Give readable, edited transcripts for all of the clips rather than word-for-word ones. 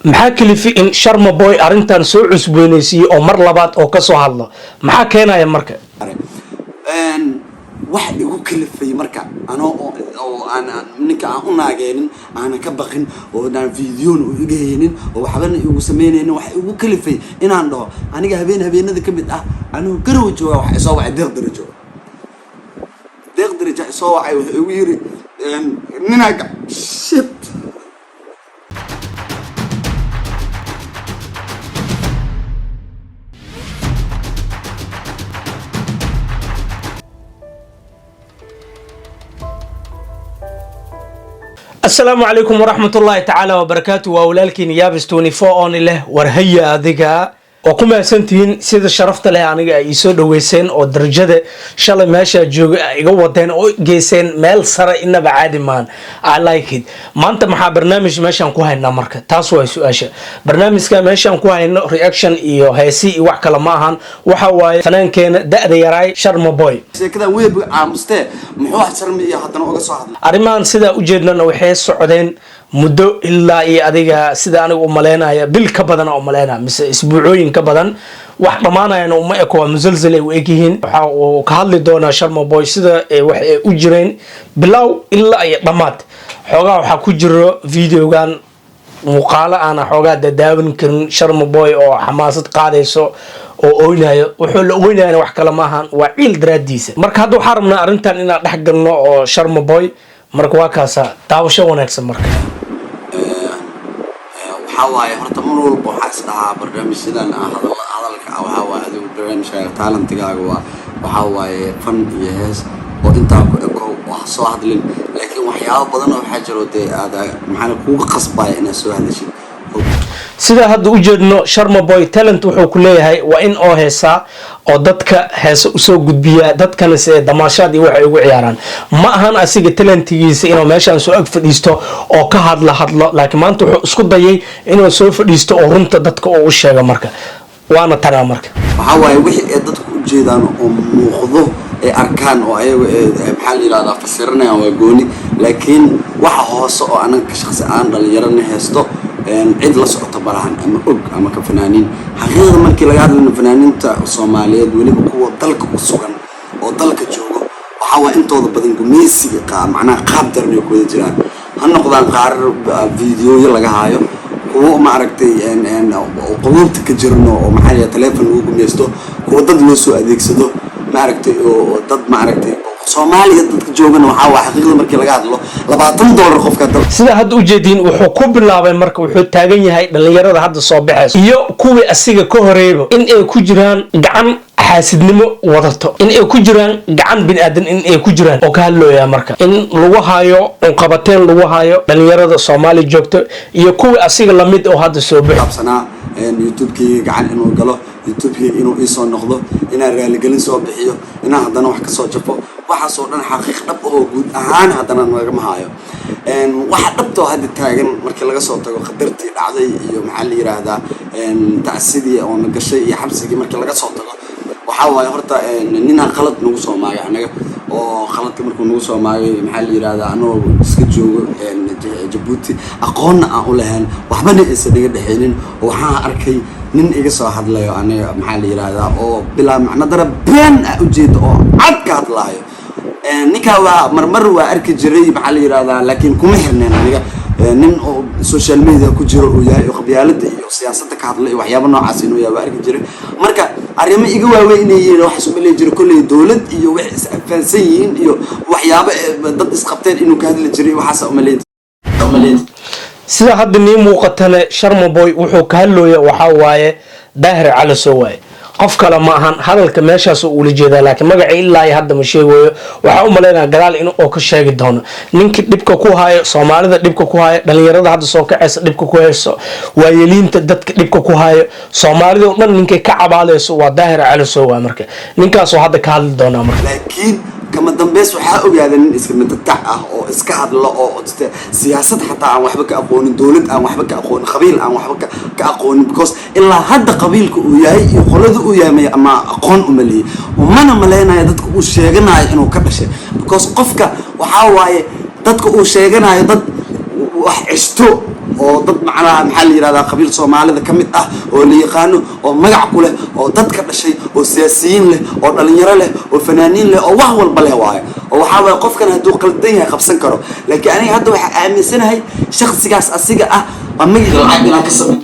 Maxaa kalifi in Sharma Boy arrintan soo cusboonaysiiyey oo mar labaad oo kasoo hadlo? Maxaa keenaya marka? Wax igu kalifay marka anoo oo aan ninka aan u naageenin, aanan ka baqin, oo aan videona u iga haynin oo waxbana igu sameynaynin, wax igu kalifay inaan dhaho aniga habeen habeenada ka mid ah, anigoo Garowe jooga, waxa isoo wacay Deeq Darajo. Deeq Darajo isoo wacay, wuxuu igu yiri ninaa shit. Asalaamu calaykum waraxmatullaahi tacaala wabarakaatu. Waa walaalkiin Yaabis 24 ooni leh war haya. Adiga waa ku mahadsantihiin sida sharafta leh aniga ay iisoo dhaweyseen oo darajada shalay meeshaa jooga ay iga wadeen oo geyseen meel sare. Inaba caadi maan, I like it. Maanta maxaa barnaamij meeshaan ku haynaa? Marka taas waa su-aasha. Barnaamijka meeshaan ku hayno reaction iyo heesi iyo wax kale ma ahan, waxa waaye fanaankeena da-da yaraay Sharma Boy. Sheekadan weeb aamustee, muxuu Sharmi iyo haddana uga soo hadlay? Arrimahan sidaa ujeednana waxay socdeen muddo ilaa iyo adiga sida aniga u maleynaya bil ka badan u maleynaya mise isbuucooyin ka badan. Wax dhammaanayana uma eko, waa musalsal ay u egyihiin. Waxa uu ka hadli doonaa Sharma Boy sida wax ay u jireen bilow ilaa iyo dhammaad. Xoogaa waxaa ku jiro videogan muuqaalo aana xoogaa dadaawan karin, Sharma Boy oo xamaasad qaadayso oo oynayo. Wuxuu la oynayana wax kale maahan, waa ciil daraadiisa. Marka hadda waxaa rabnaa arrintan inaan dhex galno oo Sharma Boy. Marka waa kaasa, daawasho wanaagsan marka. Waxaa waaye horta mar walba waxaa is dhahaa barnaamijyadan ah hadalka ah, waxaa waaye adigu barnaamijkaaga talentigaaga waa waxaa waaye fan iyo hees oo intaa ku eko oo ha soo hadlin, laakiin waxyaabo badan oo waxaa jiro dee aad maxaana kuga qasbaya inaad soo hadashid. Sida hadda u jeedno, Sharma Boy talent wuxuu ku leeyahay waa in oo heesaa oo dadka heese usoo gudbiyaa, dadkana se damaashaad iyo waxay ugu ciyaaraan. Ma ahan asiga talentigiisa inuu meeshaan soo ag fadhiisto oo ka hadla hadlo, laakiin maanta wuxuu isku dayay inuu soo fadhiisto oo runta dadka oo u sheego. Marka waana tanaa marka. Waxaa waaye wixii ay dadku u jeedaan oo muuqdo ay arkaan oo ayagu maxaa la yidhahdaa fasiranayaan waa gooni, laakiin waxa hoose oo anaga shaqsi aan dhalinyarana haysto cid la socota malahan ama og ama ka fanaaniin. Xaqiiqda markii laga hadlayno, fanaaniinta Soomaaliyeed, weliba kuwa dalka ku sugan oo dalka joogo, waxaa waa intooda badan gumeysiga macnaha qaab daran ay ku wada jiraan. Ha noqdaan qaarar videoyo laga haayo, kuwo maaragtay quluubta ka jirno oo maxaa la telefon lagu gumeysto, kuwo dad loo soo adeegsado maaragtay oo dad maaragtay Soomaaliya dadka joogana. Waxaa waa xaqiiqda markii laga hadlo $20 qofka dal Sida hadda ujeediin, wuxuu ku bilaabay marka, wuxuu taagan yahay dhalinyarada hadda soo baxayso iyo kuwii asiga ka horeeyba in ay ku jiraan gacan xaasidnimo wadato, in ay ku jiraan gacan bini aadan, in ay ku jiraan oo ka hadlooyaa. Marka in lagu hayo cunqabateen lagu hayo dhalinyarada Soomaaliya joogto iyo kuwii asiga lamid oo hadda soo baxo. Qabsanaa YouTube-kayga gacan inuu galo, YouTube-kayga inuu iisoo noqdo, inaan raaligelin soo bixiyo, inaan haddana wax kasoo jafo, waxaasoo dhan xaqiiq dhab oo guud ahaan haddana nagama hayo. Waxa dhabtoo hadda taagan markii laga soo tago qadartii dhacday iyo maxaa la yiraahdaa tacsidii oo na gashay iyo xabsigii markii laga soo tago, waxaa waaye horta ninaa qalad nagu soo maagay anaga oo qaladka markuu nagu soo maagay, maxaa la yirahdaa, anagoo iska joogo Jabuuti, aqoonna aan u lahayn, waxbana aysan naga dhexaynin, oo waxaan arkay nin iga soo hadlayo aniga, maxaa la yirahdaa, oo bilaa macno dara been ah ujeeda oo cad ka hadlaayo. Ninkaa waa marmar waa arki jiray, maxaa la yirahdaa, laakiin kuma xirneen aniga. Nin oo social media ku jiro uu yahay oo qabyaalada iyo siyaasadda ka hadla iyo waxyaabo noocaas inuu yahay waa arki jiray. Marka arrimo iga waaweyn inay yihiin waxaas uma leeyi jiray. Kolley dowlad iyo waxay is afaansan yihiin iyo waxyaabo dad isqabteen inuu ka hadli jiray waxaasa uma leeyi. Sida hadda nii muuqatane, Sharma Boy wuxuu ka hadlooya waxaa waaye Daahir Calasow waaye, qof kale ma ahan. Hadalka meeshaas ula jeedaa, laakiin magaca ilaa iyo hadda ma sheegayo. Waxaa u malaynaya gadaal in oo ka sheegi doono ninkii dhibka ku hayo Soomaalida, dhibka ku hayo dhalinyarada hadda soo kacaysa, dhibka ku hayso waayeliinta, dadka dhibka ku hayo Soomaalida oo dhan. Ninkay ka cabaadayso waa Daahir Calasow waa. Marka ninkaasoo hadda ka hadli doonaa marka. Laakiin kama dambeys waxaa ogaaday nin iska matatac ah oo iska hadlo oo siyaasad xataa aan waxba ka aqoonin, dowlad aan waxba ka aqoonin, qabiil aan waxba ka aqoonin, because ilaa hadda qabiilka uu yahay iyo qolada uu yahay ama aqoon uma lihi, umana maleynayo dadka uu sheeganayo inuu ka dhashay, because qofka waxaa waaye dadka uu sheeganayo dad wax ceshto. Oo dad macnaha, maxaa la yihahdaa, qabiil Soomaalida ka mid ah oo la yaqaano oo magac ku leh oo dadka dhashay oo siyaasiyiin leh oo dhalinyaro leh oo fanaaniin leh oo wax walba leh waayo. Oo waxaa waaye qofkan hadduu qaldan yahay qabsan karo. Laakiin aniga hadda waxaa aaminsanahay shaksigaas asiga ah waa magaci lacag inaan ka samey.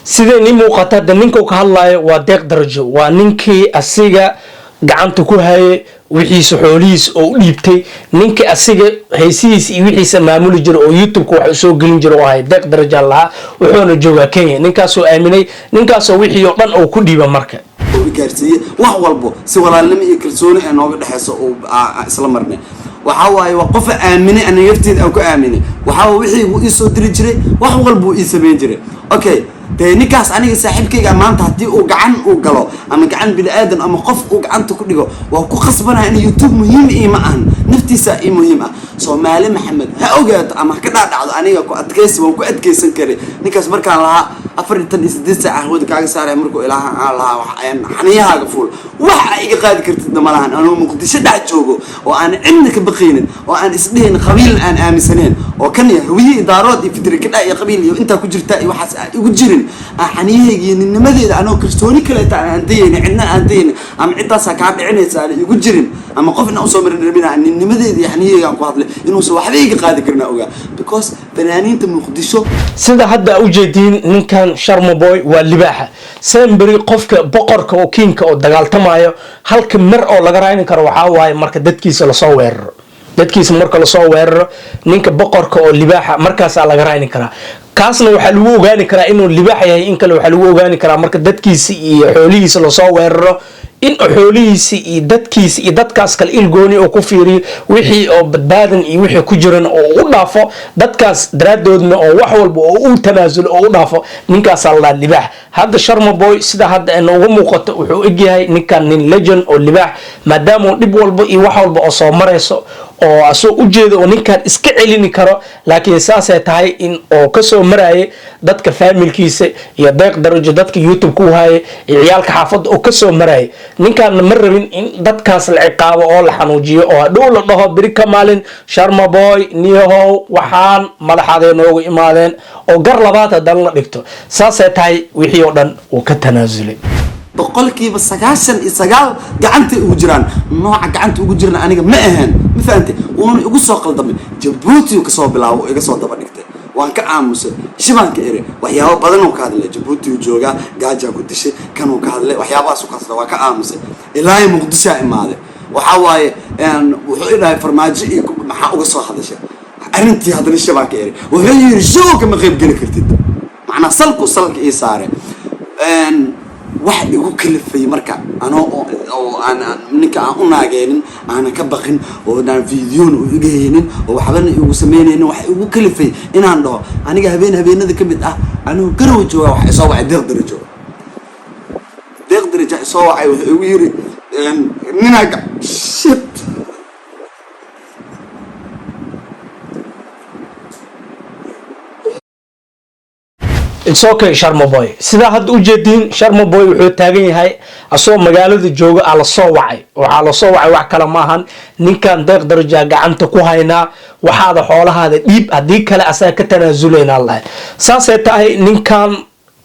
Sidee nii muuqata hadda, ninka uu ka hadlaayo waa Deeq Darajo. Waa ninkii asiga gacanta ku hayay wixiisa, xoolihiisa oo u dhiibtay, ninkii asiga haysihiisa iyo wixiisa maamuli jira oo YouTube-ka wax usoo gelin jira oo ahay Deeq Daraja lahaa. Wuxuuna joogaa Kenya. Ninkaasoo aaminay, ninkaasoo wixii oo dhan oo ku dhiiba marka. Oo i gaarsiiye wax walbo si walaalnimo iyo kalsooni ee nooga dhexeyso uu isla marnay. Waxaa waaye waa qofa aaminay, aniga lafteeda aan ku aaminay. Waxaa waaye wixii wuu iisoo diri jiray, wax walba uu ii samayn jiray. Okay, dee ninkaas aniga saaxiibkayga maanta haddii uu gacan uu galo ama gacan bini aadan ama qof uu gacanta ku dhigo, waa ku khasbanaya in YouTube muhiim iima ahan, naftiisa ii muhiim ah. Soomaali Maxamed ha ogaato ama ha ka dhaadhacdo, aniga ku adkaysi waan ku adkaysan karay ninkaas. Markaan lahaa 48 saac hawada kaaga saaraya, markuu ilaaha aan lahaa wax ayaan xaniyahaaga fuul, wax aa iga qaadi kartidna ma lahan. Anuu Muqdisho dhex joogo oo aan cidna ka baqaynin oo aan isdhihin qabiil aan aaminsaneen oo kan iyo Hawiye iyo Daarood iyo fitri kadha iyo qabiil iyo intaa ku jirta iyo waxaas aan igu jirin, aan xaniyahayga iyo ninnimadeeda anoo kalsooni kaleeta aan dayaynin, cidna aan dayaynin ama ciddaasaa kaa dhicinaysa aan igu jirin ama qof inaan usoo marin rabin, aan ninnimadeeda iyo xaniyahayga aan ku hadlay, inuusan waxba iga qaadi karin aan ogaa, because fanaaniinta Muqdisho. Sida hadda ujeediin, ninkan Sharma Boy waa libaaxa semberi, qofka boqorka oo kiinka oo dagaaltamayo. Halka mar oo laga raayni karo waxaa waaye marka dadkiisa lasoo weeraro. Dadkiisa marka lasoo weeraro, ninka boqorka oo libaaxa markaasaa laga raayni karaa. Kaasna waxaa lagu ogaani karaa inuu libaax yahay in kale. Waxaa lagu ogaani karaa marka dadkiisa iyo xoolihiisa lasoo weeraro, in xoolihiisa iyo dadkiisa iyo dadkaas kale il gooni oo ku fiiriyo, wixii oo badbaadan iyo wixii ku jiran oo u dhaafo dadkaas daraadoodna, oo wax walba oo u tanaasulo oo u dhaafo, ninkaasaa la dhaha libaax. Hadda Sharma Boy sida hadda ay noogu muuqato, wuxuu egyahay ninkan nin legend oo libaax, maadaama uu dhib walba iyo wax walba oo soo marayso oo asoo ujeeda oo ninkan iska celini karo. Laakiin saasay tahay in oo kasoo marayay dadka faamilkiisa iyo Deeq Darajo, dadka YouTube ku hayay iyo ciyaalka xaafadda oo kasoo marayay, ninkaana ma rabin in dadkaas la ciqaabo oo la xanuujiyo oo hadhow la dhaho beri ka maalin "Sharma Boy niyahow, waxaan madaxaaday noogu imaadeen" oo gar labaad haddana la dhigto. Saasay tahay wixii oo dhan uu ka tanaasulay. 99% gacantay ugu jiraan. Nooca gacanta ugu jirna aniga ma ahayn, ma fahantay? Wuuna igu soo qaldamay. Jabuuti uu kasoo bilaabo oo iga soo daba dhigtay. Waan ka aamusay, shibaan ka ere. Waxyaabo badan oo ka hadlay, Jabuuti uu joogaa, gaajaa ku dishay, kanuu ka hadlay, waxyaabahaas ka hadlay, waa ka aamusay. Ilaa Muqdishaa imaaday. Waxaa waaye wuxuu i dhahay Farmaajo iyo maxaa uga soo hadashay arrintii? Haddana shibaan ka ere. Wuxuu yidhi show kama qayb geli kartid, macnaa salku salka ii saare. Wax igu kalifay marka anoo oo aan ninka aan u naageenin, aanan ka baqin oo aan videona u iga haynin oo waxbana igu samaynaynin, wax igu kalifay inaan dhaho aniga habeen habeenada ka mid ah anigoo Garowe jooga, wax isoo wacay Deeq Darajo. Deeq Daraja isoo wacay, wuxuu igu yiri ninaa shit. It's okay, Sharma Boy. Sidaa hadda ujeediin, Sharma Boy wuxuu taagan yahay asagoo magaalada jooga aa lasoo wacay. Waxaa lasoo wacay wax kale maahan, ninkan Deeq Darajaa gacanta ku haynaa, waxaada xoolahaada dhiib, haddii kale asaga ka tanaasulaynaa lahay. Saasay tahay ninkan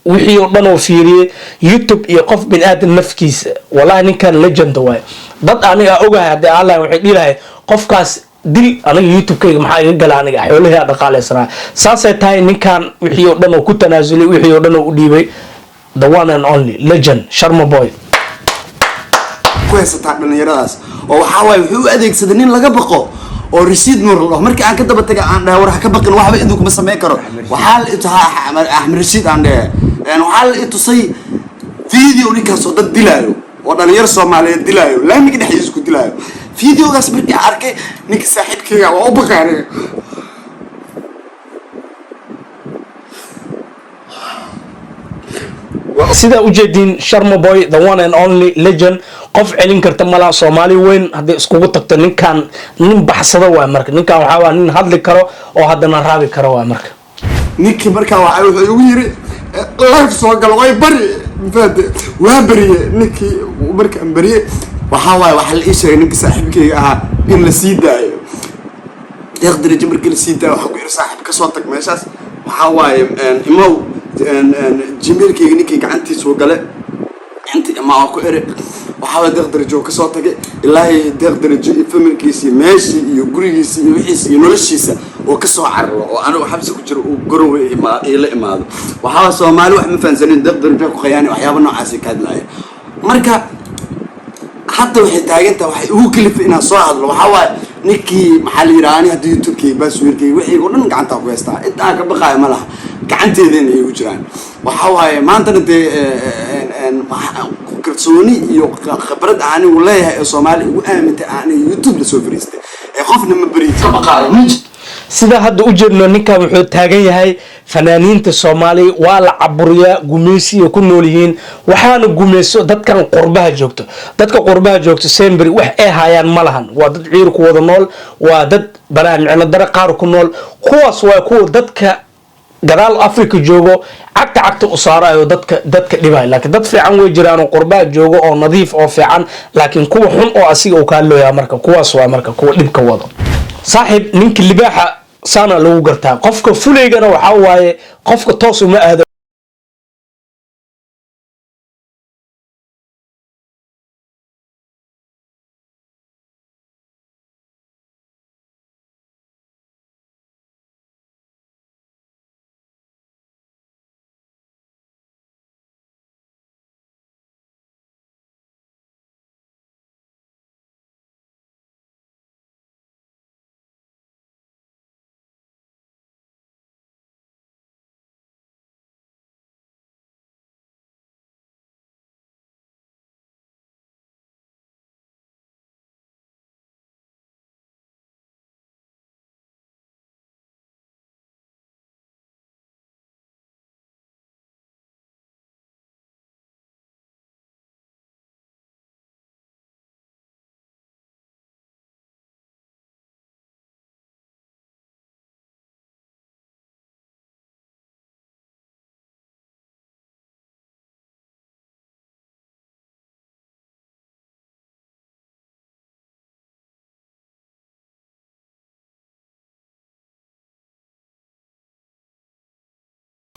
wixii oo dhan oo fiiriyey YouTube iyo qof bin aadan nafkiisa. Wallahi ninkan legend waay. Dad aniga ogahay haddii aan lahay, waxay dhihi lahay qofkaas dil, aniga YouTube-kayga maxaa iga gala, aniga xoolihii a dhaqaaleysanaa. Saasay tahay ninkan wixii oo dhan oo ku tanaasulay, wixii oo dhan oo u dhiibay, the one and only legend Sharma Boy. Ku haysataa dhalinyaradaas oo waxaa waaye wuxuu u adeegsaday nin laga baqo oo Rashiid Nuur la dhaho. Markii aan ka daba tagay aan dhahay, "War ha ka baqin, waxba idinku kuma samayn karo." Waxaa la ituhaa Axmed Rashiid aan dhahe, waxaa la itusay video ninkaas oo dad dilaayo oo dhalinyaro Soomaaliyeed dilaayo, laamiga dhexdiisa ku dilaayo. Videogaas markii aan arkay, ninka saaxiibkayga waa u baqay aniga. Sidaa ujeediin, Sharma Boy, the one and only legend, qof celin karta malaha. Soomaali weyn hadday iskugu tagto, ninkan nin baxsado waay. Marka ninkan waxaa waa nin hadli karo oo haddana raabi karo waay marka. Ninkii markaa waxa wuxuu igu yiri live soo galo, way bari mafahamte. Waa beriye ninkii. Markaan beriye, waxaa waaye waxaa la ii sheegay ninka saaxiibkayga ahaa in la sii daayo, Deeq Darajo. Markii la sii daayo, waxaa ku yiri, "Saaxiib, kasoo tag meeshaas." Waxaa waaye, imow Gmailkayga ninkii gacantiisuu gale inta imaa ku ere. Waxaa waay, Deeq Darajo kasoo tagay. Ilaahay Deeq Darajo iyo familkiisi, meeshii iyo gurigiisi iyo wixiisa iyo noloshiisa oo kasoo cararo oo anigu xabsi ku jiro uu Garowe iila imaado. Waxaa Soomaali wax ma fahansanin, Deeq Darajo ku khayaani, waxyaaba noocaasi ka hadlaya. Marka hadda waxay taagantaha, waxay ugu kalifay inaan soo hadlo, waxaa waaye ninkii, maxaa la yidhaha, ani hadda YouTube-kayga, passwordkayga, wixii oo dhan gacantaa ku haystaa. Inta aan ka baqaayo ma laha, gacanteedana ay ugu jiraan. Waxaa waaye, maantana dee kalsooni iyo khibrad anigu leeyahay ee Soomaali igu aamintay ani YouTube la soo fariistay ee qofna ma beri ka baqaayo ma jirto. Sida hadda u jeedno, ninkan wuxuu taagan yahay fanaaniinta Soomaaliya waa la caburiyaa, gumaysiya ku nool yihiin, waxaana gumayso dadkan qurbaha joogto. Dadka qurbaha joogto semberi wax ay hayaan ma lahan. Waa dad ciir ku wada nool, waa dad balaa micno dare qaar ku nool. Kuwaas waa kuwa dadka gadaal Africa joogo cagta cagta u saarayo, dadka dhibayo. Laakiin dad fiican way jiraan oo qurbaha joogo oo nadiif oo fiican, laakiin kuwa xun oo asiga uu kaa looyaa, marka kuwaas waa marka kuwa dhibka wado. Saaxiib, ninka libaaxa saana lagu gartaa, qofka fuleygana waxaa waaye qofka toos uma aado.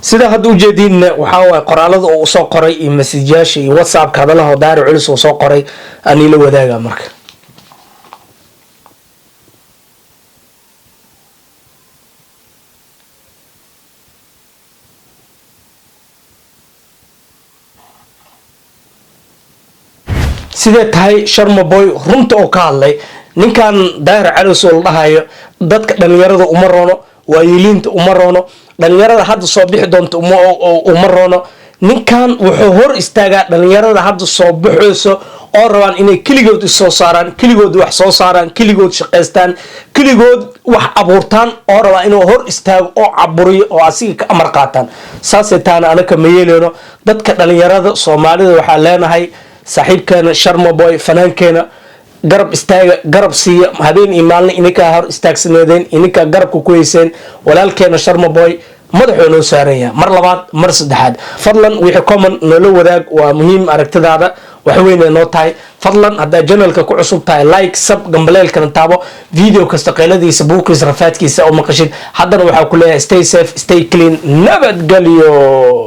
Sida hadda ujeediinna, waxaa waaye qoraalada uu usoo qoray iyo message-yaasha iyo WhatsAppka hadalaha Daari Culus uu soo qoray aniila wadaaga marka. Sidee tahay Sharma Boy runta oo ka hadlay ninkan Daahir Calos oo la dhahayo? Dadka dhalinyarada uma roono, waayiliinta uma roono, dhalinyarada hadda soo bixi doonta uma roono. Ninkan wuxuu hor istaagaa dhalinyarada hadda soo baxayso oo rabaan inay keligood is soo saaraan, keligood wax soo saaraan, keligood shaqaystaan, keligood wax abuurtaan, oo rabaa inuu hor istaago oo caburiyo oo asiga ka amar qaataan. Saasay taana anaka ma yeeleyno. Dadka dhalinyarada Soomaalida waxaa leenahay, saaxiibkeena Sharma Boy, fanaankeena, garab istaaga, garab siiya. Habeen iyo maalin ininkaa hor istaagsaneedeen, ininkaa garabka ku hayseen. Walaalkeena Sharma Boy madaxuu noo saaran yahay. Mar labaad, mar saddexaad, fadlan wixii comment noola wadaag, waa muhiim. Aragtidaada wax weyn ay noo tahay. Fadlan haddaa channelka ku cusub tahay, like, sub, gambaleelkana taabo, video kasta qayladiisa, buuqiisa, rafaadkiisa oo maqashid. Haddana waxaa ku leeyahay, stay safe, stay clean, nabadgelyo.